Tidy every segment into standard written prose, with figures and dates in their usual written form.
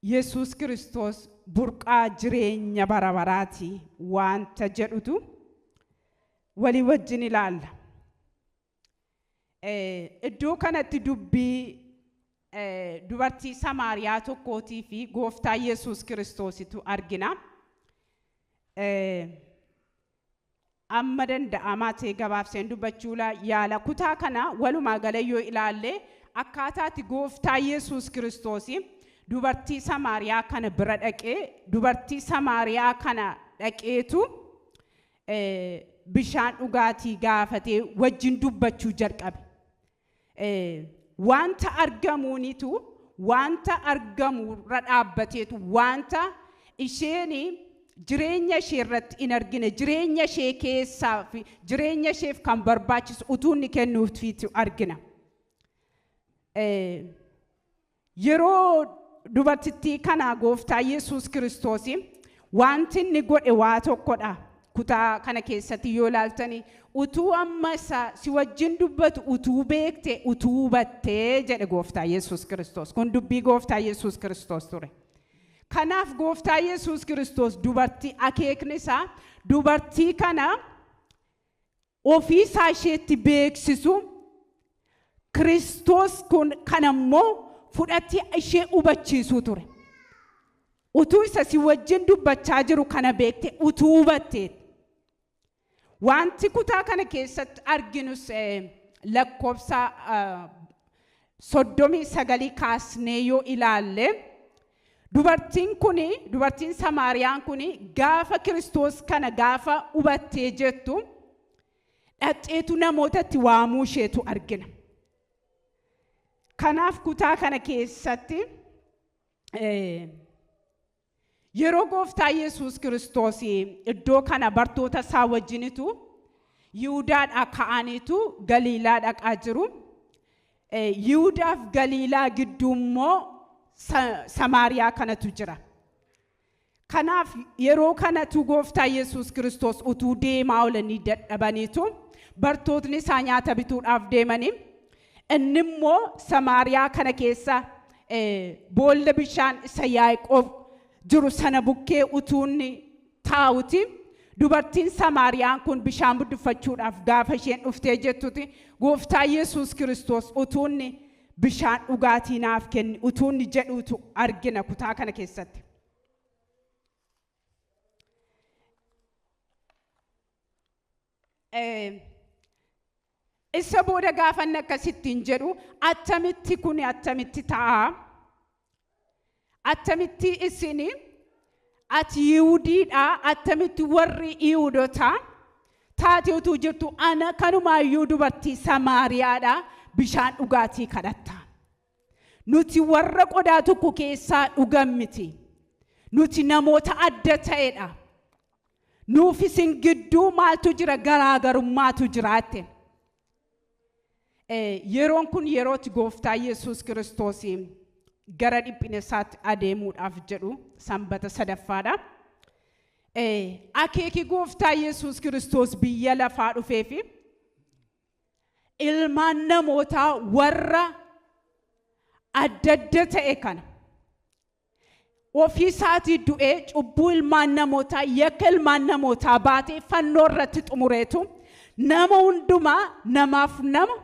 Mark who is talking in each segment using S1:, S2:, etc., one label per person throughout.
S1: Yesuus Kiristoos burqaa jireenya bara baraati wanta jedhutu walii wajjin ilaalla. Iddoo kanatti dubbii dubartii Samaariyaa tokkootii fi gooftaa Yesuus Kiristoositu argina. Amma danda'amaa ta'e gabaabseen dubbachuu yaala. Kutaa kana walumaa gala yoo ilaalle akkaataatti gooftaa Yesuus Kiristoos dubartii Samaariyaa kana bira dhaqee dubartii Samaariyaa kana dhaqeetu bishaan dhugaatii gaafatee wajjin dubbachuu jalqabe. Wanta argamuunitu wanta argamurra dhaabbateetu wanta isheen jireenya ishee irratti hin argine jireenya ishee keessaa fi jireenya isheef kan barbaachisu utuu inni kennuufiitu argina. Yeroo dubartittii kana gooftaa Yesuus Kiristoos wanti inni godhe waa tokkodha. Kutaa kana keessatti yoo ilaaltani utuu amma isa si wajjin dubbatu utuu beekte utuu hubattee jedhe gooftaa Yesuus Kiristoos. Kun dubbii gooftaa Yesuus Kiristoos ture. Kanaaf gooftaa Yesuus Kiristoos dubartii akeekni isaa dubartii kana ofii isaa isheetti beeksisu Kiristoos kun kanammoo fudhatee ishee hubachiisuu ture. Utuu isa si wajjin dubbachaa jiru kana beekte utuu hubattee. Wanti kutaa kana keessatti arginus lakkoofsa 39 kaasnee yoo ilaalle dubartiin kuni dubartiin Samaariyaan kuni gaafa Kiristoos kana gaafa hubattee jettu dhaqxeetu namootatti waamuu isheetu argina. Kanaaf kutaa kana keessatti yeroo gooftaa Yesuus Kiristoos iddoo kana bartoota isaa wajjinitu Yihudaadhaa ka'aniitu Galiilaa dhaqaa jiru. Yihudaaf Galiilaa gidduu immoo Samaariyaa kanatu jira. Kanaaf yeroo kanatu gooftaa Yesuus Kiristoos utuu deemaa oolanii dadhabaniitu bartootni isaa nyaata bituudhaaf deemanii inni immoo Samaariyaa kana keessa boolla bishaan isa Yaaqoob jiru sana bukkee utuu inni taa'uti. Dubartiin Samaariyaan kun bishaan buddufachuudhaaf gaafa isheen dhuftee jettuti gooftaa Yesuus Kiristoos utuu inni bishaan dhugaatii naaf kenni utuu inni jedhuutu argina kutaa kana keessatti. Isa booda gaafa inni akkasittiin jedhu attamitti kun attamitti ta'a? Attamitti isin ati Yihudiidha attamitti warri Yihudotaa taate utuu jirtu ana kanumaayyuu dubartii Samaariyaadha bishaan dhugaatii kadhatta. Nuti warra qodaa tokko keessaa dhugan miti. Nuti namoota adda ta'edha. Nuuf isin gidduu maaltu jira garaagarummaatu jiraatte. Yeroon kun yerootti gooftaa Yesuus Kiristoos gara dhiphina isaatti adeemuudhaaf jedhu sanbata sadaffaadha. Akeeki gooftaa Yesuus Kiristoos biyya lafaa dhufee fi ilmaan namootaa warra adda adda ta'e kana ofii isaatii du'ee cubbuu ilmaan namootaa yakka ilmaan namootaa baatee fannoo irratti xumureetu nama hundumaa namaaf nama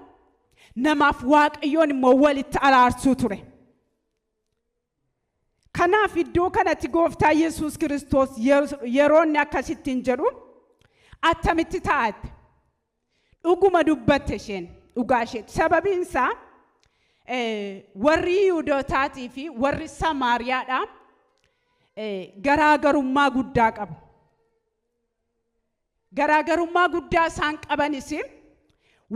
S1: namaaf waaqayyoon immoo walitti araarsuu ture. Kanaaf iddoo kanatti gooftaa Yesuus Kiristoos yeroo inni akkasittiin jedhu attamitti taa'atte? Dhuguma dubbatte isheen dhugaa isheetti. Sababiin isaa warri Yihudootaatii fi warri Samaariyaadha garaagarummaa guddaa qabu. Garaagarummaa guddaa isaan qabanis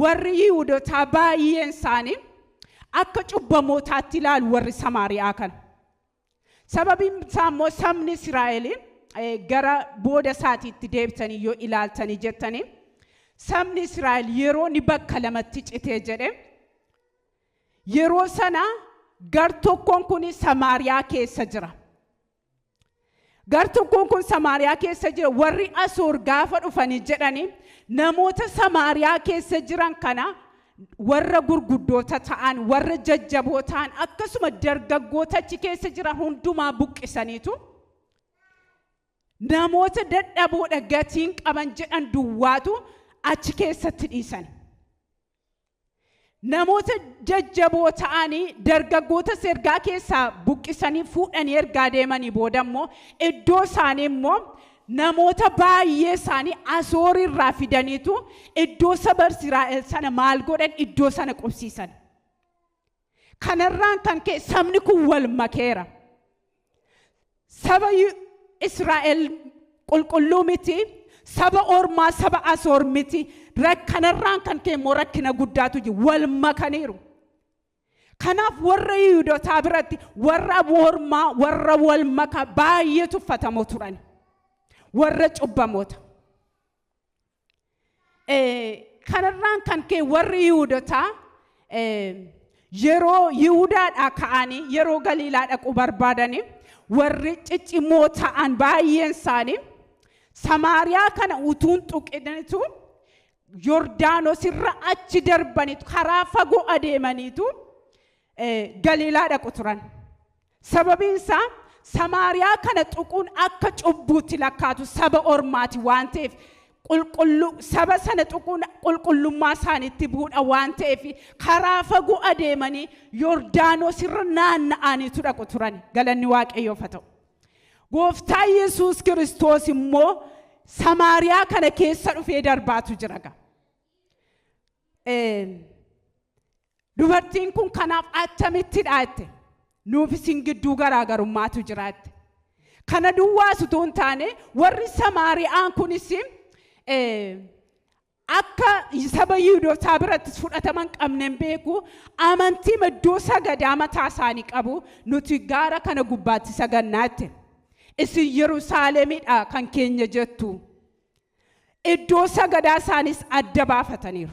S1: warri Yihudotaa baay'een isaanii akka cubbamootaatti ilaalu warri Samaariyaa kana. Sababiin isaa immoo sabni Israa'el gara booda isaatiitti deebitanii yoo ilaaltanii jettanii sabni Israa'el yeroo inni bakka lamatti citee jedhe yeroo sana gar tokkoon kun Samaariyaa keessa jira. Gar tokkoon kun Samaariyaa keessa jira. Warri Asoor gaafa dhufanii jedhanii namoota Samaariyaa keessa jiran kana warra gurguddoota ta'an, warra jajjaboo ta'an, akkasuma dargaggoota achi keessa jiran hundumaa buqqisaniitu namoota dadhaboodha gatiin qaban jedhan duwwaatu achi keessatti dhiisan. Namoota jajjaboo ta'anii dargaggoota ergaa keessaa buqqisanii fuudhanii ergaa deemanii booda immoo iddoo isaanii immoo namoota baay'ee isaanii Asoor irraa fidaniitu iddoo saba Israa'el sana maal godhan iddoo sana qubsiisan. Kanarraan kan ka'e sabni kun wal makeera. Saba Israa'el qulqulluu miti, saba ormaa saba Asoor miti. Kanarraan kan ka'e immoo rakkina guddaatu jiru, wal makaniiru. Kanaaf warra Yihuudootaa biratti warra ormaa warra wal makaa baay'ee tuffatamoo turan. Warra cubbamoota. Kanarraan kan ka'e warri Yihuudootaa yeroo Yihuudaadhaa ka'anii yeroo Galiilaa dhaquu barbaadanii warri ciccimoo ta'an baay'een isaanii Samaariyaa kana utuun tuqinitu Yordaanos irra achi darbaniitu karaa fagoo adeemaniitu Galiilaa dhaqu turan. Sababiin isaa Samaariyaa kana tuquun akka cubbuutti lakkaatu saba ormaati waan ta'eef qulqulluu saba sana tuquun qulqullummaa isaaniitti bu'uudha waan ta'eef karaa fagoo adeemanii Yordaanos irra naanna'aniitu dhaqu turan. Galanni Waaqayyoof haa ta'u. Gooftaa Yesuus Kiristoos immoo Samaariyaa kana keessa dhufee darbaatu jira. Dubartiin kun kanaaf attamittidha jette. Nuuf isin gidduu garaagarummaatu jira jette. Kana duwwaas utuu hin taane warri Samaariyaan kunis akka saba Yihuudootaa biratti fudhataman qabne hin beeku. Amantii iddoo sagadaa mataa isaanii qabu. Nuti gaara kana gubbaatti sagannaa jette. Isin Yerusaalemidha kan keenya jettu. Iddoo sagadaa isaanis adda baafataniiru.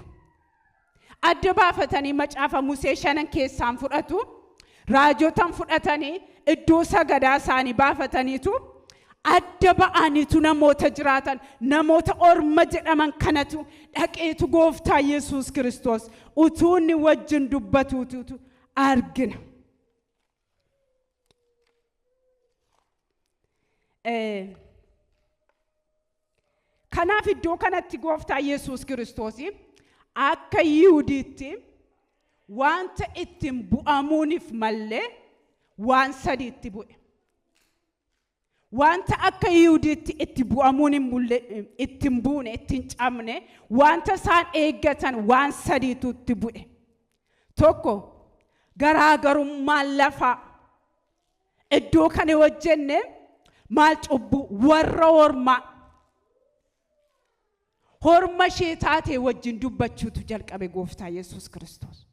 S1: Adda baafatanii macaafa Musee 5 keessaan fudhatu. Raajotan fudhatanii iddoo sagadaa isaanii baafataniitu adda ba'aniitu namoota jiraatan namoota orma jedhaman kanatu dhaqeetu Gooftaa Yesuus Kiristoos utuu inni wajjin dubbatuutu argina. Kanaaf iddoo kanatti Gooftaa Yesuus Kiristoos akka Yihudiitti wanta ittiin bu'amuuniif mallee waan sadiitti bu'e. Wanta akka Yihudiitti itti bu'amuun hin mulle, ittiin buune, ittiin cabne, wanta isaan eeggatan waan sadiitu itti bu'e. Tokko garaagarummaan lafaa. Iddoo kana hojjenne maal cubbuu warra ormaa. Horma ishee taatee wajjin dubbachuutu jalqabe Gooftaa Yesuus Kiristoos.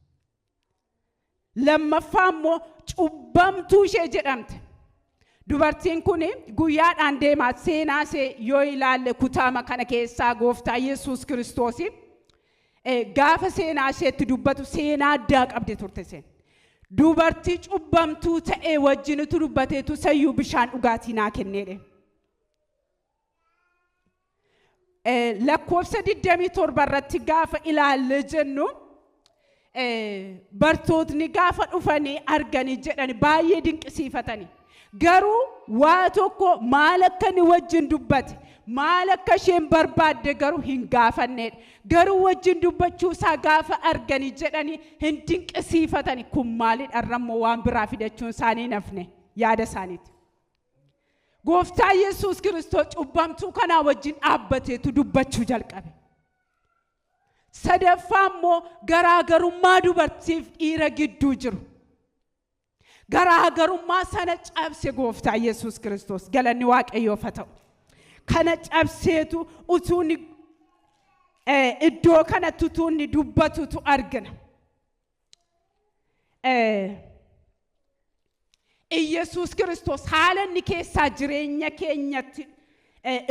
S1: Lammaffaa immoo cubbamtuu ishee jedhamte. Dubartiin kun guyyaadhaan deemaa seenaa ishee yoo ilaalle kutaama kana keessaa Gooftaa Yesuus Kiristoos gaafa seenaa isheetti dubbatu seenaa addaa qabdi turte isheen. Dubartii cubbamtuu ta'e wajjinitu dubbateetu sayyuu bishaan dhugaatii naa kenneedhe. Lakkoofsa 27 irratti gaafa ilaalle jennu bartootni gaafa dhufanii arganii jedhani baay'ee dinqisiifatani. Garuu waa tokko maal akka inni wajjin dubbate maal akka isheen barbaadde garuu hin gaafanneedha. Garuu wajjin dubbachuu isaa gaafa arganii jedhani hin dinqisiifatani. Kun maalidha irra immoo waan biraa fidachuun isaanii nafne yaada isaaniiti. Gooftaa Yesuus Kiristoos cubbamtuu kanaa wajjin dhaabbateetu dubbachuu jalqabe. Sadaffaa immoo garaagarummaa dubartiif dhiira gidduu jiru. Garaagarummaa sana cabse Gooftaa Yesuus Kiristoos galanni Waaqayyoof haa ta'u. Kana cabseetu utuu inni iddoo kanatti utuu inni dubbatutu argina. Iyyasuus Kiristoos haala inni keessaa jireenya keenyatti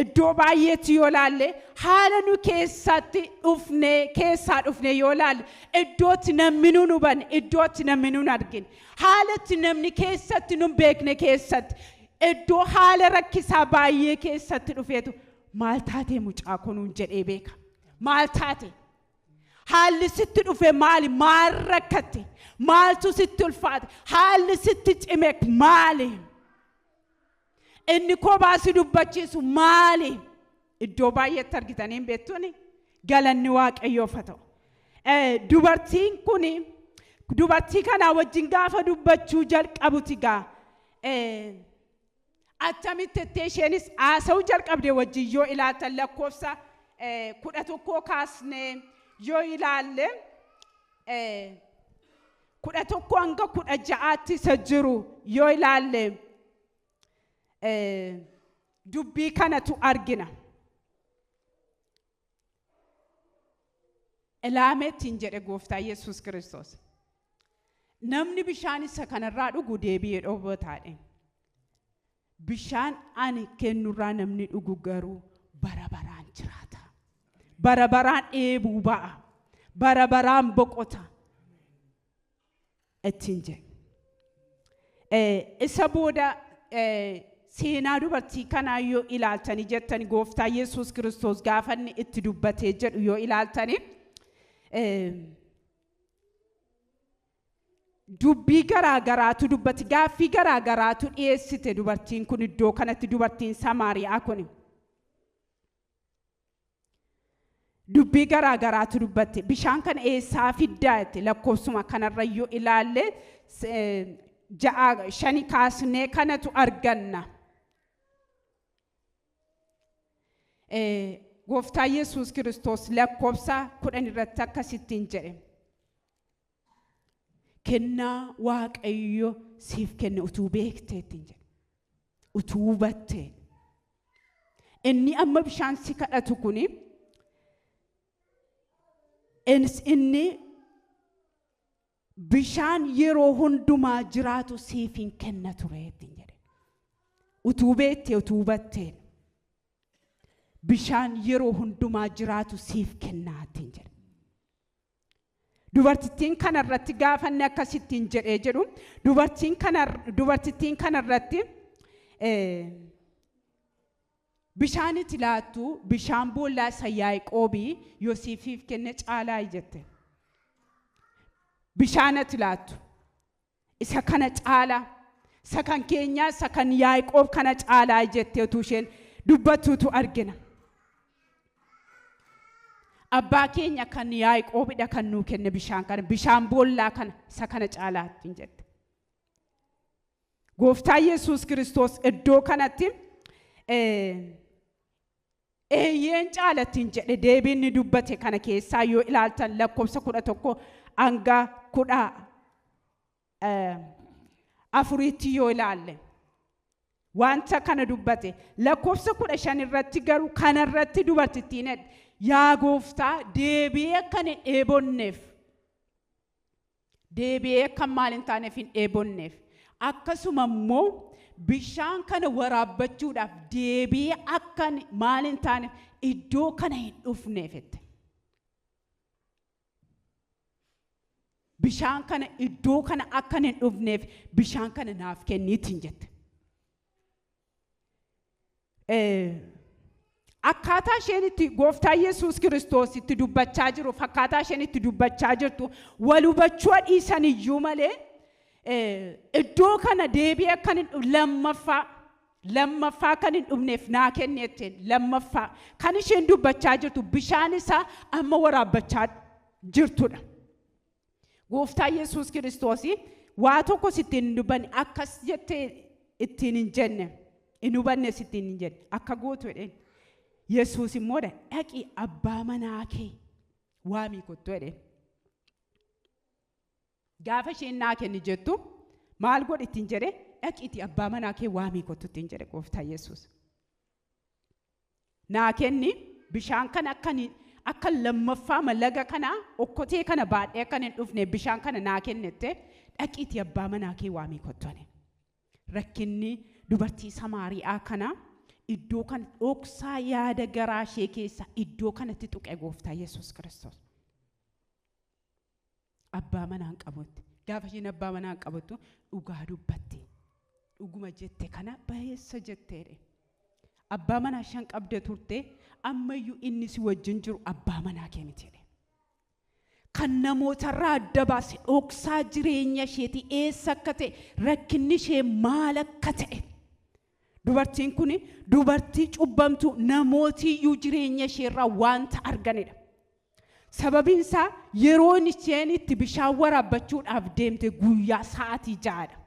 S1: iddoo baay'eetti yoo laalle haala nu keessatti dhufnee keessaa dhufnee yoo laalle iddootti namni nu hubanne iddootti namni nu argine haalatti namni keessatti nu beekne keessatti iddoo haala rakkisaa baay'ee keessatti dhufeetu maal taatee mucaa kunuun jedhee beeka. Maal taate? Haalli sitti dhufe maali? Maal rakkatte? Maaltu sitti ulfaate? Haalli sitti cime maali? Inni kophaa si dubbachiisu maali? Iddoo baay'eetti argitanii hin beektuuni? Galanni Waaqayyoof haa ta'u. Dubartiin kuni dubartii kanaa wajjin gaafa dubbachuu jalqabuti gaa attamitti ettee isheenis haasa'uu jalqabde wajjin yoo ilaaltan lakkoofsa 11 kaasnee yoo ilaalle 11 hanga 16tti isa jiru yoo ilaalle dubbii kanatu argina. Ilaameettiin jedhe gooftaa Yesuus Kiristoos. Namni bishaan isa kanarraa dhugu deebi'ee dhoowwataadhe. Bishaan ani kennurraa namni dhugu garuu bara baraan jiraata. Bara baraan dheebuu ba'a. Bara baraan boqota. Ittiin jedhe. Isa booda seenaa dubartii kanaa yoo ilaaltani jettani gooftaa Yesuus Kiristoos gaafa inni itti dubbatee jedhu yoo ilaaltani dubbii garaa garaatu dubbatti, gaaffii garaa garaatu dhiyeessite dubartiin kun iddoo kanatti, dubartiin Samaariyaa kun. Dubbii garaa garaatu dubbatte. Bishaan kana eessaa fiddaa jette lakkoofsuma kanarra yoo ilaalle 6 5 kaasnee kanatu arganna. Gooftaa Yesuus Kiristoos lakkoofsa 10 irratti akkasittiin jedhe. Kennaa Waaqayyo siif kenne utuu beektee ittiin jedhe. Utuu hubattee. Inni amma bishaan si kadhatu kuni inni bishaan yeroo hundumaa jiraatu siif hin kenna ture ittiin jedhe. Utuu beektee utuu hubattee. Bishaan yeroo hundumaa jiraatu siif kennaa ittiin jedhe. Dubartittiin kanarratti gaafa inni akkasittiin jedhee jedhu dubartittiin kanarratti bishaan itti laattu bishaan boollaa isa Yaaqoobii Yoseefiif kenne caalaa jette. Bishaan itti laattu isa kana caalaa, isa kan keenyaa, isa kan Yaaqoob kana caalaa jette utuu isheen dubbattuutu argina. Abbaa keenya kan Yaaqoobidha kan nuu kenne bishaan kana, bishaan boollaa kana, isa kana caalaa ittiin jette. Gooftaa Yesuus Kiristoos iddoo kanatti eeyyeen caalattiin jedhe deebiin inni dubbate kana keessaa yoo ilaaltan lakkoofsa 11 hanga 14tti yoo ilaalle wanta kana dubbate. Lakkoofsa 15 irratti garuu kanarratti dubartittiin yaa gooftaa deebi'ee akka hin dheebonneef, deebi'ee akka maal hin taaneef hin dheebonneef, akkasuma immoo bishaan kana waraabbachuudhaaf deebi'ee akka maal hin taaneef iddoo kana hin dhufneef jette. Bishaan kana iddoo kana akka hin dhufneef bishaan kana naaf kenniitiin jette. Akkaataa isheen itti gooftaa Yesuus Kiristoos itti dubbachaa jiru, akkaataa isheen itti dubbachaa jirtu wal hubachuu dhiisan iyyuu malee iddoo kana deebi'ee akka hin lammaffaa kan hin dhufneef naa kenni jetteen. Lammaffaa kan isheen dubbachaa jirtu bishaan isaa amma waraabbachaa jirtudha. Gooftaa Yesuus Kiristoos waa tokko sitti hin dubbanne, akkas jettee ittiin hin jenne, hin hubanne sittiin hin jenne, akka gootu jedheen. Yesuus immoo dhaqi abbaa manaa kee waamii kottu jedheen. Gaafa isheen naa kenni jettu maal godhi ittiin jedhe, dhaqiitii abbaa manaa kee waamii kottu ittiin jedhe gooftaa Yesuus. Naa kenni bishaan kana akka lammaffaa laga kana okkotee kana baadhee akka hin dhufne bishaan kana naa kennette, dhaqiitii abbaa manaa kee waamii kottu jedhe. Rakkinni dubartii Samaariyaa kana iddoo kan dhoksaa yaada garaa ishee keessa iddoo kanatti tuqe gooftaa Yesuus Kiristoos. Abbaa manaa hin qabutti. Gaafa isheen abbaa manaa hin qabattu dhugaa dubbatte. Dhuguma jette kana bayeessa jetteedhe. Abbaa manaa 5 qabde turte, ammayyuu inni si wajjin jiru abbaa manaa kee miti jedhe. Kan namootarraa adda baase dhoksaa jireenya isheetii eessa akka ta'e rakkinni ishee maal akka ta'e. Dubartiin kun dubartii cubbamtuu namootiyyuu jireenya isheerraa wanta arganidha. Sababiin isaa yeroon isheen itti bishaan waraabbachuudhaaf deemte guyyaa sa'aatii 6dha.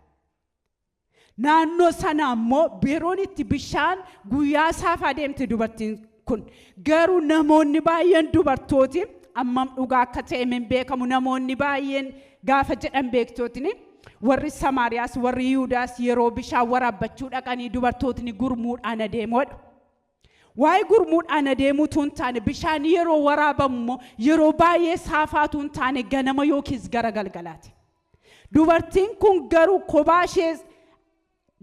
S1: Naannoo sana ammoo yeroon itti bishaan guyyaa saafaa deemte dubartiin kun. Garuu namoonni baay'een dubartooti ammam dhugaa akka ta'e hin beekamu namoonni baay'een gaafa jedhan beektootni warri Samaariyaas warri Yihudaas yeroo bishaan waraabbachuu dhaqanii dubartootni gurmuudhaan adeemoodha. Waa'ee gurmuudhaan adeemuutu hin taane bishaan yeroo waraabamu immoo yeroo baay'ee saafaatu hin taane ganama yookiis gara galgalaati. Dubartiin kun garuu kophaa ishee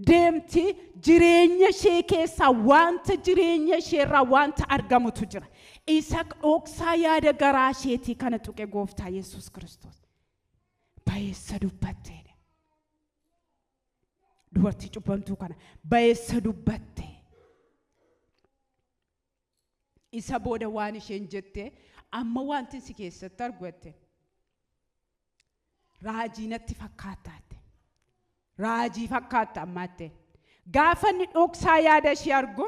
S1: deemti jireenya ishee keessaa wanta jireenya isheerraa wanta argamutu jira. Isa dhoksaa yaada garaa isheetii kana tuqe gooftaa Yesuus Kiristoos. Bayeessa dubbattee. Dubartii cubbamtuu kana bayeessa dubbattee. Isa booda waan isheen jette amma wanti si keessatti argatte raajii natti fakkaattaatte. Raajii fakkaatta ammaatte. Gaafa inni dhoksaa yaada ishee argu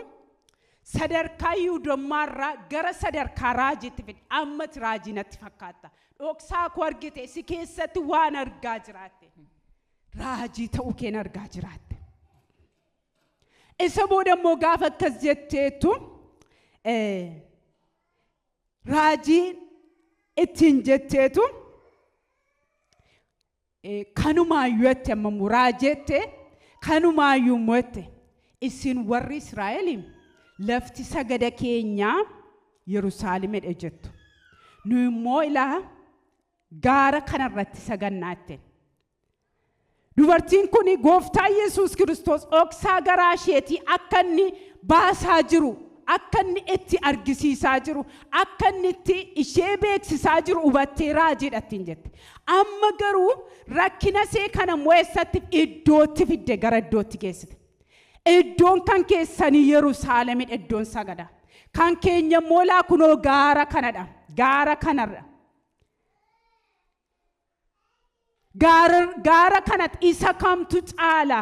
S1: sadarkaa Yihudoommaarraa gara sadarkaa raajiitti fide ammatti raajii natti fakkaatta. Dhoksaa koo argite si keessatti waan argaa jiraatte. Raajii ta'uu keen argaa jiraatte. Isa booda immoo gaafa akkas jetteetu raajii ittiin jetteetu kanumaayyuu jette ammoo raajette kanumaayyuu immoo jette isin warri Israa'el lafti sagada keenyaa Yerusaalemidha jettu. Nu immoo ilaa gaara kanarratti sagannaatte. Dubartiin kun gooftaa Yesuus Kiristoos dhoksaa garaa isheetii akka inni baasaa jiru, akka inni itti argisiisaa jiru, akka inni itti ishee beeksisaa jiru hubattee raajiidha ittiin jette. Amma garuu rakkina ishee kana immoo eessatti iddootti fidde gara iddootti geessite. Iddoon kan keessanii Yerusaalemidha iddoon sagadaa. Kan keenya immoo laa kunoo gaara kanadha. Gaara kanarra. Gaara kanatti isa kamtu caala?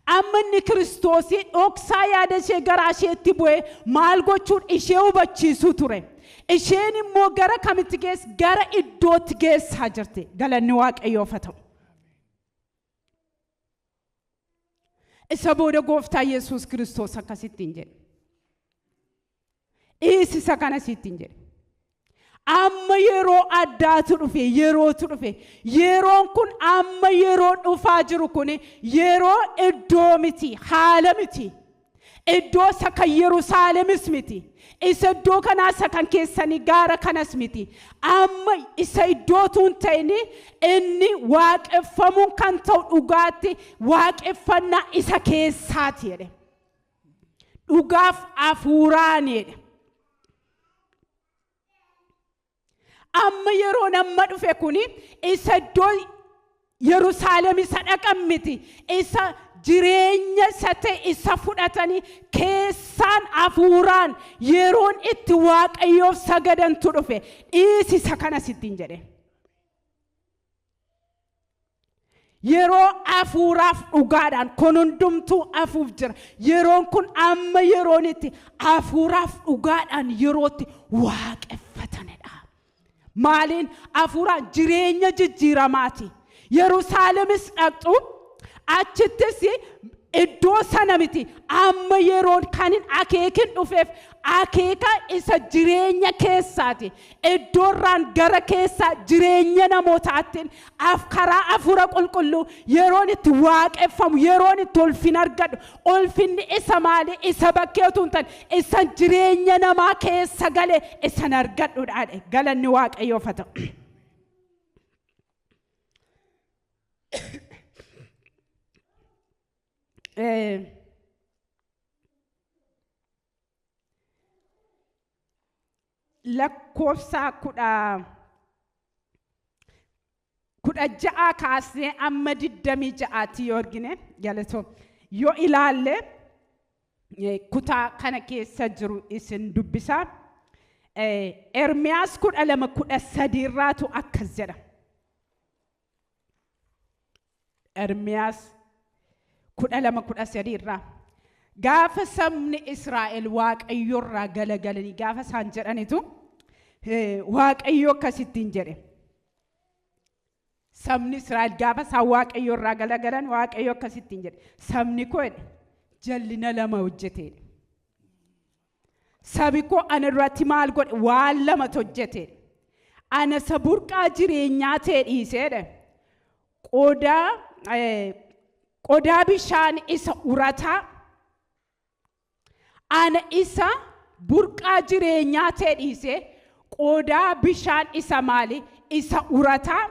S1: Amma inni Kiristoosii dhoksaa yaada ishee garaa isheetti bu'ee maal gochuun ishee hubachiisuu ture. Isheen immoo gara kamitti geesse? Gara iddootti geessaa jirti. Galanni Waaqayyoof haa ta'u. Isa booda gooftaa Yesuus Kiristoos akkasittiin jedhe. Dhiisisa kanasittiin jedhe. Amma yeroo addaatu dhufe, yerootu dhufe. Yeroon kun amma yeroo dhufaa jiru kun yeroo iddoo miti, haala miti. Iddoo isa kan Yerusaalemis miti. Isa iddoo kanaa isa kan keessanii gaara kanas miti. Amma isa iddootu hin ta'in inni waaqeffamuun kan ta'u dhugaatti waaqeffannaa isa keessaati jedhe. Dhugaaf hafuuraan jedhe. Amma yeroon amma dhufe kuni isa iddoo Yerusaalem isa dhaqan miti. Isa jireenya isa ta'e isa fudhatanii keessaan hafuuraan yeroon itti Waaqayyoof sagadantu dhufe. Dhiisi isa kanas ittiin jedhe. Yeroo hafuuraaf dhugaadhaan kun hundumtuu hafuuf jira. Yeroon kun amma yeroon itti hafuuraaf dhugaadhaan yerootti waaqeffatanidha. Maaliin hafuuraan jireenya jijjiiramaati. Yerusaalemis dhaqxu achittis iddoo sana miti. Amma yeroon kan hin akeekin dhufeef akeeka isa jireenya keessaati. Iddoorraan gara keessaa jireenya namootaattiin karaa hafuura qulqulluu yeroon itti waaqeffamu, yeroon itti ulfina argadhu. Ulfinni isa maali? Isa bakkee utuu hin taane isa jireenya namaa keessa gale isan argadhudha. Galanni Waaqayyoof haa ta'u. Lakkoofsa 16 kaasnee amma 26tti yoo argine galatoo yoo ilaalle kutaa kana keessa jiru isin dubbisa. Ermiyaas 12:13 irraatu akkas jedha. Ermiyaas 12:13 irraa. Gaafa sabni Israa'el Waaqayyoorraa galagalanii gaafa isaan jedhanitu Waaqayyo akkasittiin jedhe. Sabni Israa'el gaafa isaan Waaqayyoorraa galagalan Waaqayyo akkasittiin jedhe. Sabni koo jallina lama hojjeteedha. Sabi koo ana irratti maal godhe? Waan lamatu hojjeteedha. Ana isa burqaa jireenyaa ta'e dhiiseedha. Qodaa bishaan isa urataa, ana isa burqaa jireenyaa ta'e dhiisee qodaa bishaan isa maali? Isa urataa.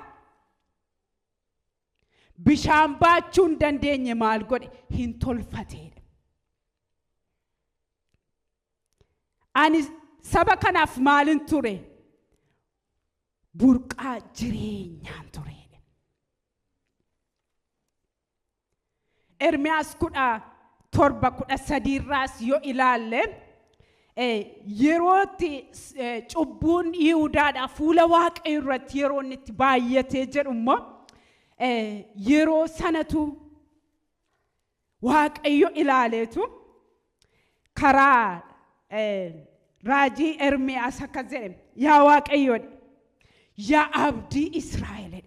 S1: Bishaan baachuu hin dandeenye maal godhe? Hin tolfateedha. Ani saba kanaaf maalin ture? Burqaa jireenyaan ture. Ermiyaas 17:13 irraas yoo ilaalle yerootti cubbuun Yihudaadhaa fuula Waaqayyoo irratti yeroo inni itti baay'atee jedhu immoo yeroo sanatu Waaqayyo ilaaleetu karaa raajii Ermiyaas akkas jedhe, yaa Waaqayyo, yaa abdii Israa'el,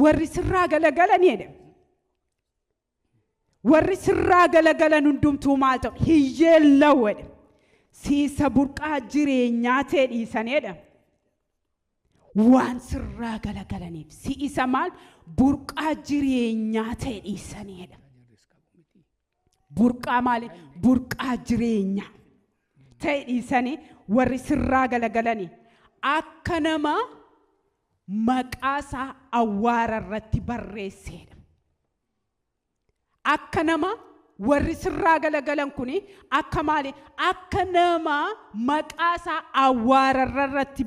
S1: warri sirraa galagalan jedhe. Warri sirraa galagalan hundumtuu maal ta'u? Hiyyeella'u jedhe. Siisa burqaa jireenyaa ta'e dhiisaneedha. Waan sirraa galagalaniif si'isa maal? Burqaa jireenyaa ta'e dhiisaneedha. Burqaa maali? Burqaa jireenyaa ta'e dhiisanii warri sirraa galagalanii akka nama maqaa isaa awwaara irratti barreesseedha. Akka nama warri sirraa galagalan kuni akka maali? Akka nama maqaa isaa awwaara irratti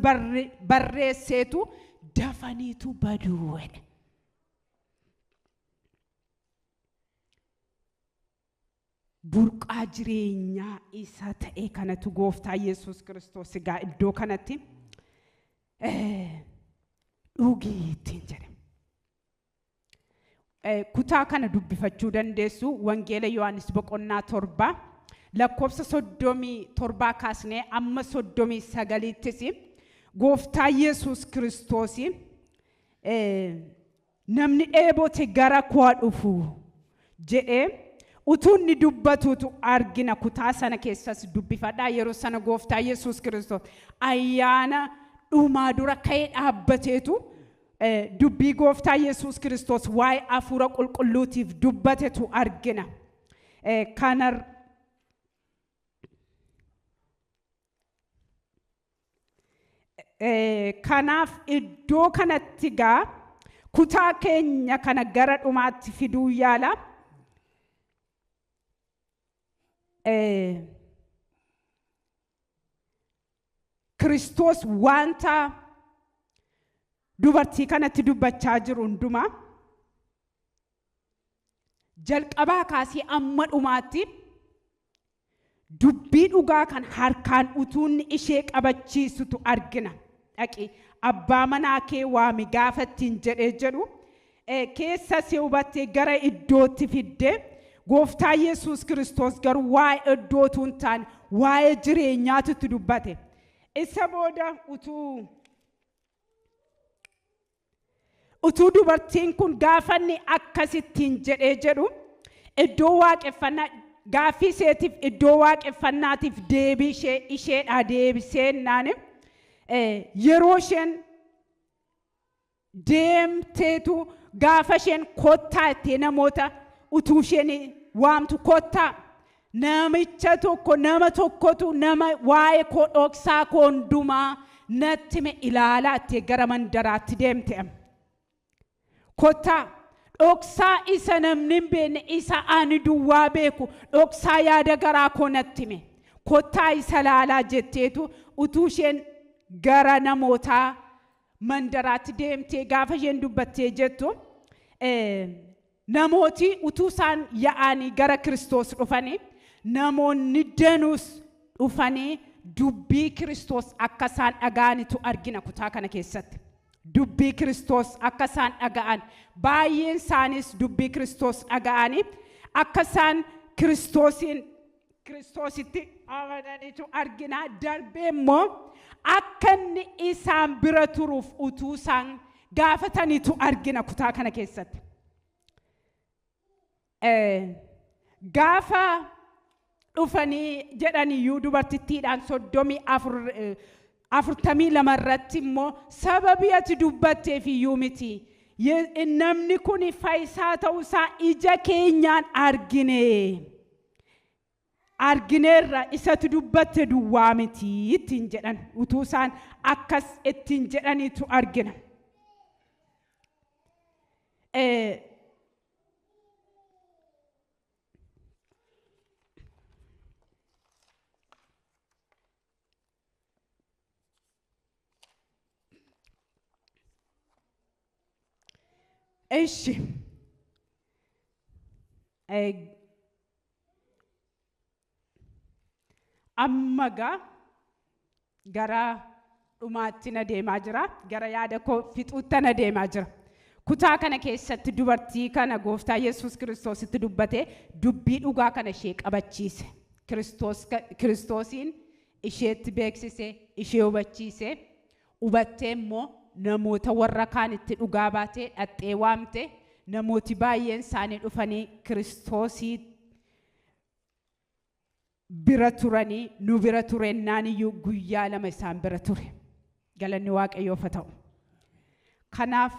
S1: barreesseetu dafaniitu baduu jedhe. Burqaa jireenyaa isa ta'e kanatu gooftaa Yesuus Kiristoos egaa iddoo kanatti dhugii ittiin jedhe. Kutaa kana dubbifachuu dandeessu Wangeela Yohaannis boqonnaa 7 lakkoofsa 37 kaasnee amma 39ttis gooftaa Yesuus Kiristoos namni dheebote gara koo dhufu jedhee utuu inni dubbatutu argina. Kutaa sana keessas dubbifadhaa. Yeroo sana gooftaa Yesuus Kiristoos ayyaana dhumaa dura ka'ee dhaabbateetu dubbii gooftaa Yesuus Kiristoos waa'ee hafuura qulqulluutiif dubbatetu argina. Kanaaf iddoo kanatti gaa kutaa keenya kana gara dhumaatti fiduu yaala. Kiristoos wanta dubartii kanatti dubbachaa jiru hundumaa jalqabaa kaasee amma dhumaatti dubbii dhugaa kan harkaan utuunni ishee qabachiisutu argina. Dhaqi abbaa manaa kee waami gaafattiin jedhee jedhu keessa si hubattee gara iddootti fidde. Gooftaa Yesuus Kiristoos garuu waa'ee iddootu hin taane waa'ee jireenyaatu itti dubbate. Isa booda utuu dubartiin kun gaafanni akkasittiin jedhee jedhu iddoo waaqeffannaa gaaffii isheetiif iddoo waaqeffannaatiif deebii isheedhaa deebisee naani yeroo isheen deemteetu gaafa isheen kottaa itti namoota utuu isheen waamtu kottaa namicha tokko nama tokkotu nama waa'ee koo dhoksaa koo hundumaa natti hime ilaalaa itti gara mandaraatti deemte. Kottaa dhoksaa isa namni hin beekne isa ani duwwaa beeku dhoksaa yaada garaa koo natti hime kottaa isa ilaalaa jetteetu utuu isheen gara namootaa mandaraatti deemtee gaafa isheen dubbattee jettu namooti utuu isaan yaa'anii gara Kiristoos dhufanii namoonni danuus dhufanii dubbii Kiristoos akka isaan dhaga'anitu argina kutaa kana keessatti. Dubbii Kiristoos akka isaan dhaga'an baay'een isaanis dubbii Kiristoos dhaga'anii akka isaan Kiristoositti amananitu argina. Darbee immoo akka inni isaan bira turuuf utuu isaan gaafatanitu argina kutaa kana keessatti. Gaafa dhufanii jedhaniyyuu dubartittiidhaan 34 42 irratti immoo sababii ati dubbatteef iyyuu miti namni kun fayyisaa ta'uusaa ija keenyaan argine. Argineerra isatu dubbatte duwwaa miti ittiin jedhan utuu isaan akkas ittiin jedhaniitu argina. Eshi amma gara dhumaatti na deemaa jira, gara yaada koo fixuutti na deemaa jira. Kutaa kana keessatti dubartii kana gooftaa Yesuus Kiristoositti dubbate dubbii dhugaa kana ishee qabachiise. Kiristoosiin isheetti beeksise, ishee hubachiise. Hubattee immoo namoota warra kaanitti dhugaa baatee dhaxxee waamte namooti baay'een isaanii dhufanii Kiristoosii bira turanii nu bira turennaan iyyuu guyyaa 2 isaan bira ture. Galanni Waaqayyoof haa ta'u. Kanaaf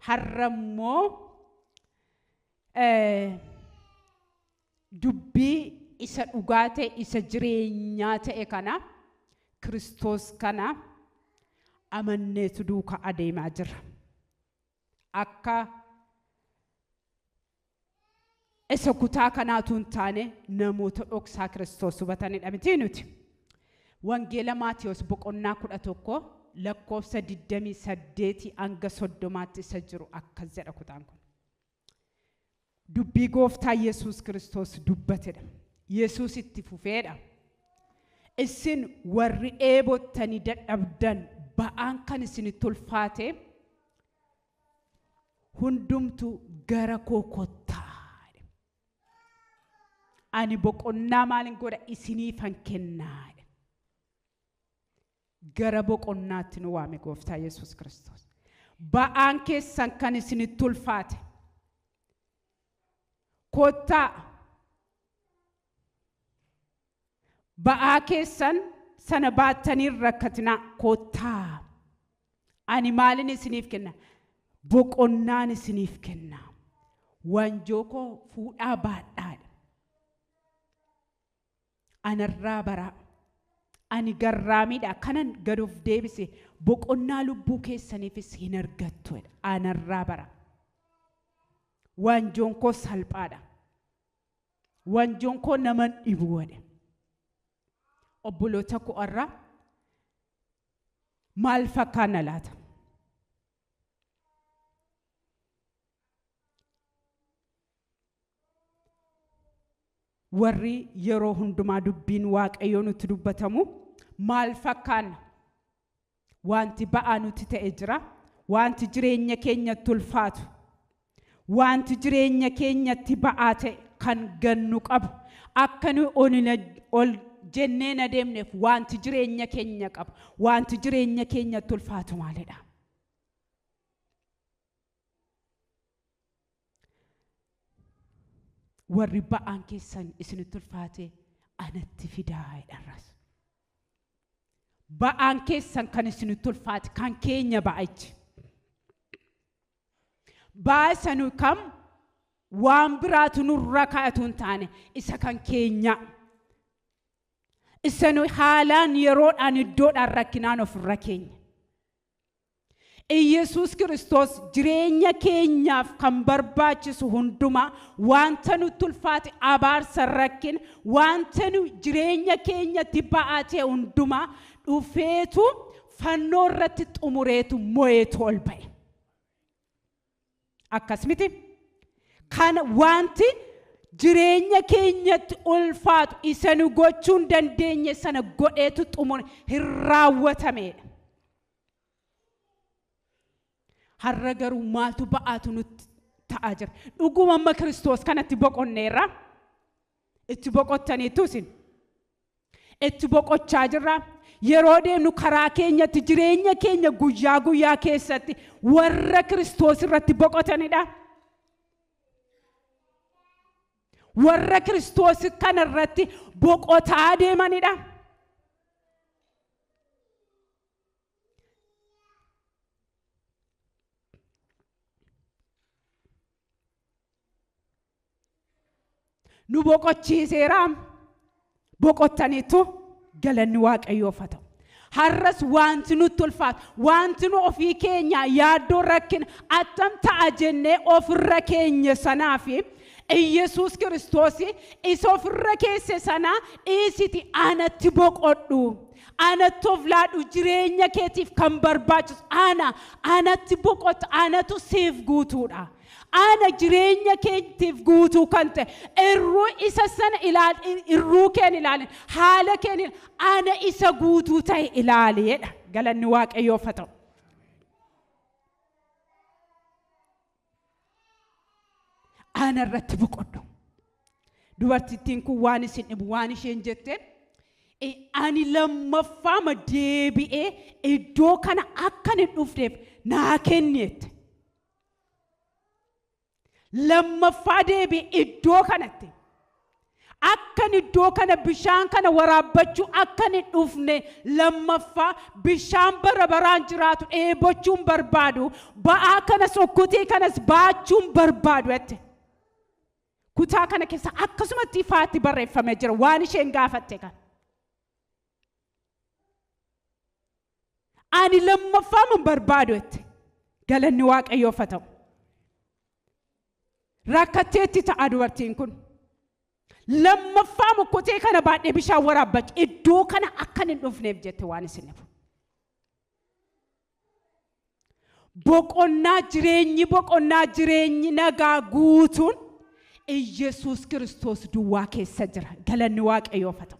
S1: har'a immoo dubbii isa dhugaa ta'e isa jireenyaa ta'e kana Kiristoos kana amanneetu duukaa adeemaa jira. Akka isa kutaa kanaatu hin taane namoota dhoksaa Kiristoos hubatanidha miti nuti. Wangeela Maatiyos boqonnaa 11 lakkoofsa 28 hanga 30 isa jiru akkas jedha kutaan kun. Dubbii gooftaa Yesuus Kiristoos dubbatedha. Yesuus itti fufeedha. Isin warri dheebottanii dadhabdan ba'aan kan isinitti ulfaate hundumtu gara koo kottaa. Ani boqonnaa maalin godha isiniifan kennaa. Gara boqonnaatti nu waame gooftaa Yesuus Kiristoos. Ba'aan keessan kan isinitti ulfaate kottaa. Ba'aa keessan sana baattanii rakkatinaa kottaa. Ani maalin isiniif kenna? Boqonnaan isiniif kenna. Wanjoo koo fuudhaa baadhaadha. Anarraa baraa. Ani garraamiidha. Kanan gad of deebise boqonnaa lubbuu keessaniifis hin argattu. Anarraa bara. Wanjoon koo salphaadha. Wanjoon koo naman dhibu jedhe. Obboloota koo irraa maal fakkaanna laata? Warri yeroo hundumaa dubbiin Waaqayyoo nutti dubbatamu maal fakkaanna? Wanti ba'aa nuti ta'e jira. Wanti jireenya keenyatti ulfaatu, wanti jireenya keenyatti ba'aa ta'e kan gannu qabu, akka nu ol jennee na deemneef wanti jireenya keenya qabu, wanti jireenya keenyatti ulfaatu maalidha? Warri ba'aan keessan isinitti ulfaate anatti fidaa jedharras. Ba'aan keessan kan isinitti ulfaate kan keenya ba'ichi. Ba'aa isa nu kam waan biraatu nurra kaa'atu hin taane isa kan keenya. Isa nu haalaan yeroodhaan iddoodhaan rakkinaan ofirra keenya. Iyyasuus Kiristoos jireenya keenyaaf kan barbaachisu hundumaa wanta nutti ulfaate abaarsa rakkina wanta nu jireenya keenyatti ba'aa ta'e hundumaa dhufeetu fannoo irratti xumureetu mo'eetu ol ba'e. Akkas miti? Kan wanti Jireenya keenyatti ulfaatu isa nu gochuu hin dandeenye sana godheetu xumure hin raawwatamedha. Har'a garuu maaltu ba'aatu nutti ta'aa jira? Dhuguma amma Kiristoos kanatti boqonneerra. Itti boqottaniitu isin. Itti boqochaa jirra. Yeroo deemnu karaa keenyatti jireenya keenya guyyaa guyyaa keessatti warra Kiristoos irratti boqotanidha. Warra Kiristoos kana irratti boqotaa deemanidha. Nu boqochiiseera. Boqottaniitu galanni Waaqayyoof haa ta'u. Har'as wanti nutti ulfaatu, wanti nu ofii keenya yaaddoo rakkina attam ta'a jennee ofirra keenya sanaa fi Iyyasuus Kiristoos isa ofirra keesse sana dhiisiti anatti boqodhu. Anatti of laadhu jireenya keetiif kan barbaachisu ana anatti boqotu anatu siif guutuudha. Ana jireenya keetiif guutuu kan ta'e irruu isa sana ilaali, irruu keen ilaalin, haala keen ilaali, ana isa guutuu ta'e ilaali jedha. Galanni Waaqayyoof haa ta'u. Ana irratti boqodhu. Dubartittiin kun waan isin dhibu waan isheen jette, ani lammaffaama deebi'ee iddoo kana akkan hin dhufneef naa kenni jette. Lammaffaa deebi'ee iddoo kanatti akkan iddoo kana bishaan kana waraabbachuu akkan hin dhufne, lammaffaa bishaan bara baraan jiraatu dheebochuun barbaadu, ba'aa kanas okkotee kanas baachuun barbaadu jette. Kutaa kana keessa akkasumatti ifaatti barreeffamee jira waan isheen gaafatte kan. Ani lammaffaa hin barbaadu jette. Galanni Waaqayyoof haa ta'u. Rakkatteetti ta'a dubartiin kun. Lammaffaa okkotee kana baadhee bishaan waraabbachuu iddoo kana akkan hin dhufneef jette waan isin dhibu. Boqonnaa jireenyi, boqonnaa jireenyi nagaa guutuun Iyyasuus Kiristoos duwwaa keessa jira. Galanni Waaqayyoof haa ta'u.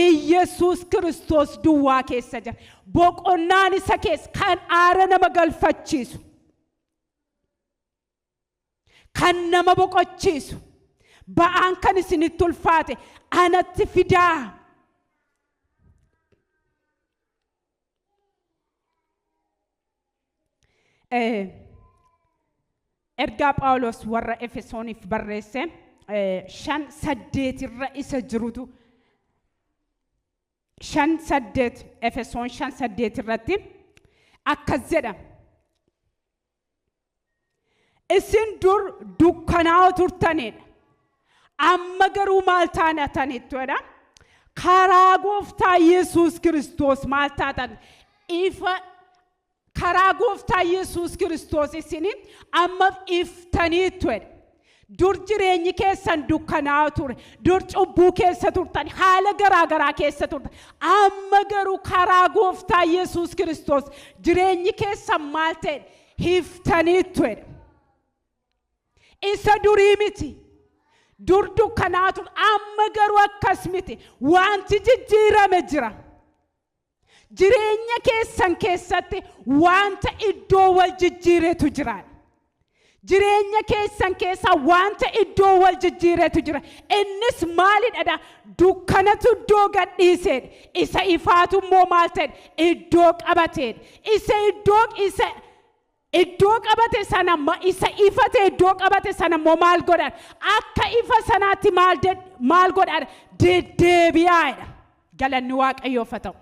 S1: Iyyasuus Kiristoos duwwaa keessa jira. Boqonnaan isa keessa kan aara nama galfachiisu, kan nama boqochiisu, ba'aan kan isinitti ulfaate anatti fidaa. Ergaa Phaawulos warra Efesooniif barreesse 5:8 irra isa jirutu 5:8, Efesoon 5:8 irratti akkas jedha. Isin dur dukkanaa'oo turtanidha. Amma garuu maal taataniittu jedha. Karaa Gooftaa Yesuus Kiristoos maal taatan? Ifa. Karaa Gooftaa Yesuus Kiristoos isin amma iftaniittu jedha. Dur jireenyi keessan dukkanaa'aa ture. Dur cubbuu keessa turtan, haala garaa garaa keessa turtan. Amma garuu karaa Gooftaa Yesuus Kiristoos jireenyi keessan maal ta'e? Iftaniittu jedha. Isa durii miti. Dur dukkanaa'aa ture. Amma garuu akkas miti. Wanti jijjiirame jira. Jireenya keessan keessatti wanta iddoo wal jijjiiretu jira. Jireenya keessan keessa wanta iddoo wal jijjiiretu jira. Innis maalidha? Dukkanatu iddoo gadhiiseedha. Isa ifaatu immoo maal ta'e? Iddoo qabateedha. Isa iddoo isa iddoo qabate sana, isa ifate iddoo qabate sana immoo maal godhan? Akka ifa sanaatti maal godhan? Deddeebi'aadha. Galanni Waaqayyoof haa ta'u.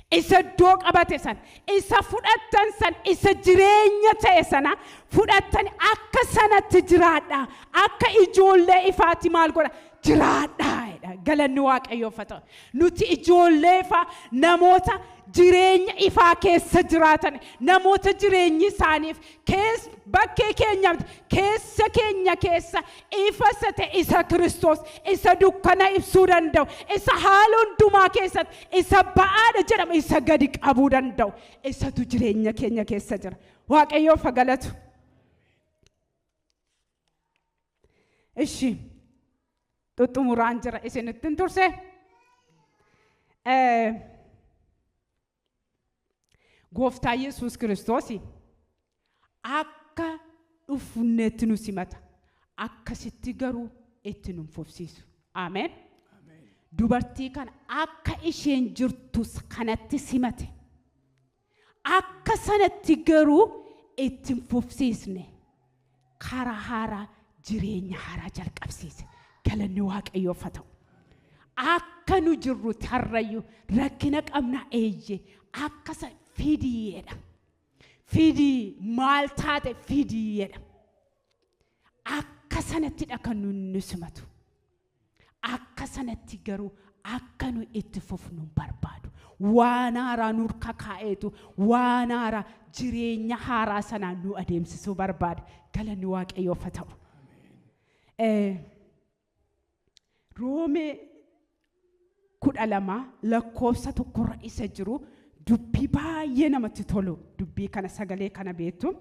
S1: Isa iddoo qabate sana, isa fudhattan sana, isa jireenya ta'e sana fudhattan akka sanatti jiraadha. Akka ijoollee ifaatti maal godha? Jiraadha. Galanni Waaqayyoof haa ta'u. Nuti ijoollee ifaa, namoota jireenya ifaa keessa jiraatan, namoota jireenyi isaaniif bakkee keenya keessa keenya keessa ifa isa ta'e isa Kiristoos, isa dukkana ibsuu danda'u, isa haala hundumaa keessatti isa ba'aadha jedhamu isa gadi qabuu danda'u, isatu jireenya keenya keessa jira. Waaqayyoof haa galatu. Ishi xuxxumuraan jira isinittin turse. Gooftaa Yesuus Kiristoos akka dhufneetti nu simata. Akkasitti garuu itti nu fufsiisu. Ameen. Dubartii kana akka isheen jirtu kanatti simate. Akka sanatti garuu itti hin fufsiisne. Karaa haaraa jireenya haaraa jalqabsiise. Galanni Waaqayyoof haa ta'u. Akka nu jirru tarrayyuu rakkina qabna eeyye akka fidiyeedha. Fidii maal taate fidiyeedha. Akka sanattidha kan nu simatu. Akka sanatti garuu akka nu itti fufnu barbaadu. Waan haaraa nu kakaa'eetu waan haaraa jireenya haaraa sanaan nu adeemsisuu barbaada. Galanni Waaqayyoof haa ta'u. Roomee 12 lakkoofsa 1 isa jiru dubbii baay'ee namatti tolu. Dubbii kana sagalee kana beektu.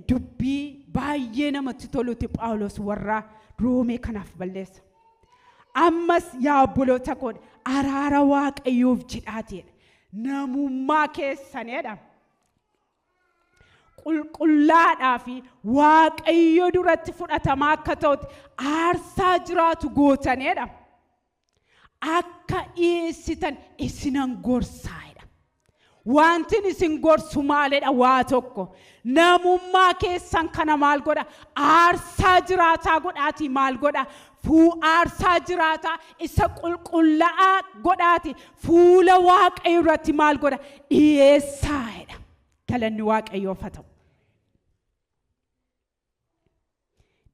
S1: Dubbii baay'ee namatti toluti Phaawulos warra Roomee kanaaf balleessa. Ammas yaa obboloota koo araara Waaqayyoof jedhaateedha. Namummaa keessaniidha. Qulqullaadhaa fi Waaqayyo duratti fudhatamaa akka ta'utti aarsaa jiraatu gootaneedha. Akka dhiyeessitan isinan gorsaadha. Wanti isin gorsu maalidha? Waa tokko. Namummaa keessan kana maal godha? Aarsaa jiraataa godhaatii maal godha? Aarsaa jiraataa isa qulqullaa'aa godhaati fuula Waaqayyo irratti maal godha? Dhiyeessaadha. Galanni Waaqayyoof haa ta'u.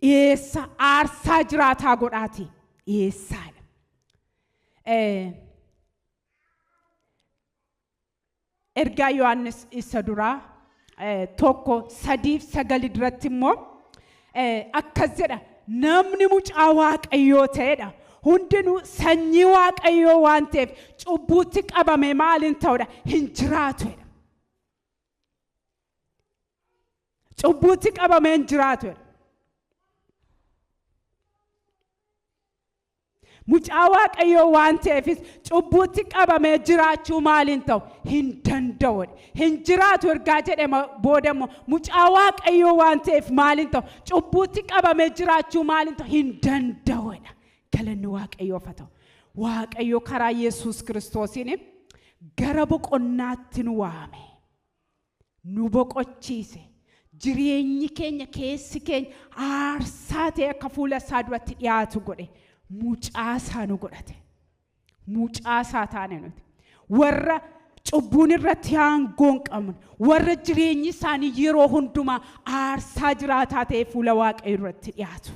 S1: Dhiyeessa aarsaa jiraataa godhaati dhiyeessaadha. Ergaa Yohaannis isa duraa 1:3-9 duratti immoo akkas jedha. Namni mucaa Waaqayyoo ta'edha. Hundinuu sanyii Waaqayyoo waan ta'eef cubbuutti qabame maaliin ta'udha? Hin jiraatudha. Cubbuutti qabame hin jiraatudha. Mucaa Waaqayyoo waan ta'eefis cubbuutti qabamee jiraachuu maaliin ta'u? Hin danda'udha. Hin jiraatu ergaa jedhee booda immoo mucaa Waaqayyoo waan ta'eef maaliin ta'u? Cubbuutti qabamee jiraachuu maaliin ta'u? Hin danda'udha. Galanni Waaqayyoof haa ta'u. Waaqayyo karaa Yesuus Kiristoosiin gara boqonnaatti nu waame. Nu boqochiise. Jireenyi keenya keessi keenya aarsaa ta'e akka fuula isaa duratti dhiyaatu godhe. Mucaa isaa nu godhate. Mucaa isaa taane nuti. Warra cubbuun irratti aangoo hin qabne, warra jireenyi isaanii yeroo hundumaa aarsaa jiraataa ta'e fuula Waaqayyoo irratti dhiyaatu.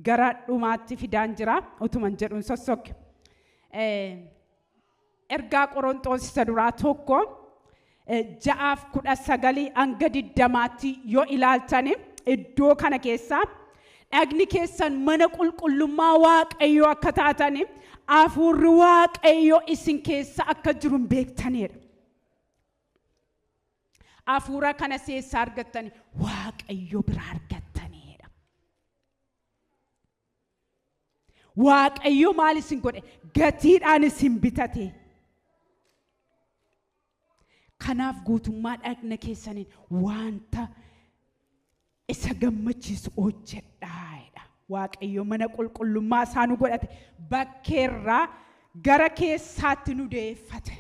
S1: Gara dhumaatti fidaan jira utuman jedhuun sossokke. Ergaa Qorontoos isa duraa 1 6-19 hanga 20 yoo ilaaltani iddoo kana keessa dhagni keessan mana qulqullummaa Waaqayyoo akka taatani hafuurri Waaqayyoo isin keessa akka jiru hin beektanidha. Hafuura kana seessa argattani Waaqayyo bira argattanidha. Waaqayyo maal isin godhe? Gatiidhaan isin bitate. Kanaaf guutummaa dhagna keessaniin wanta isa gammachiisu hojjedhaadha. Waaqayyo mana qulqullummaa isaa nu godhate bakkeerraa gara keessaatti nu deeffate.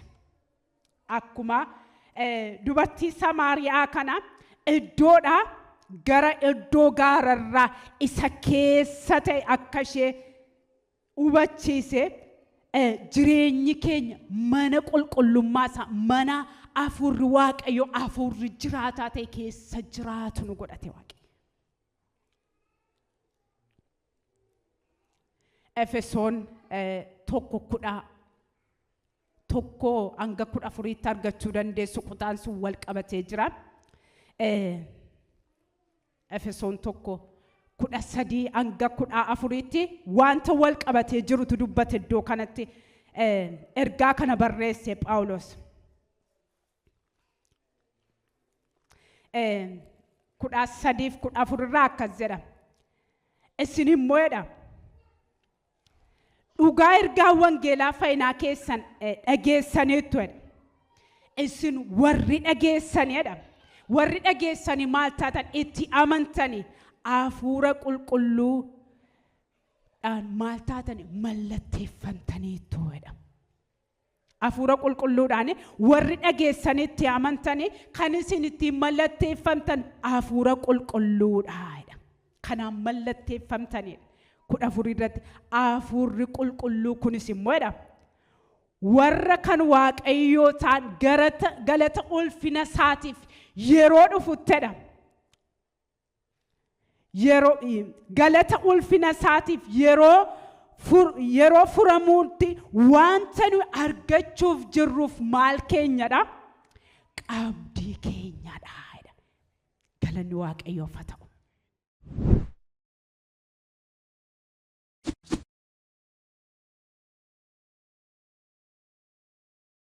S1: Akkuma dubartii Samaariyaa kana iddoodhaa gara iddoo gaararraa isa keessa ta'e akka ishee hubachiise jireenyi keenya mana qulqullummaa isaa mana hafuurri Waaqayyo hafuurri jiraataa ta'e keessa jiraatu nu godhate Waaqayyo. Efesoon 1:11 hanga 14 argachuu dandeessu kutaan sun wal qabatee jira. Efesoon 1:13 hanga 14 wanta wal qabatee jirutu dubbate iddoo kanatti ergaa kana barreesse Phaawulos. 13 fi 14 irraa akkas jedha. Isin immoo jedha, dhugaa ergaa wangeelaa fayyinaa keessan dhageessaniittu jedha. Isin warri dhageessanii jedha. Warri dhageessanii maal taatan? Itti amantanii, hafuura qulqulluudhaan maal taatan? Mallatteeffamtaniittu jedha. Hafuura qulqulluudhaan warri dhageessanii itti amantanii, kan isin ittiin mallatteeffamtan hafuura qulqulluudha jedha. Kanaan mallatteeffamtanidha. 14 irratti hafuurri qulqulluu kunis immoo jedha, warra kan Waaqayyoo ta'an galata ulfina isaatiif yeroo dhufuttedha. Yeroo galata ulfina isaatiif yeroo furamuutti wanta nu argachuuf jirruuf maal keenyadha? Qabdii keenyadha. Galanni Waaqayyoof haa ta'u.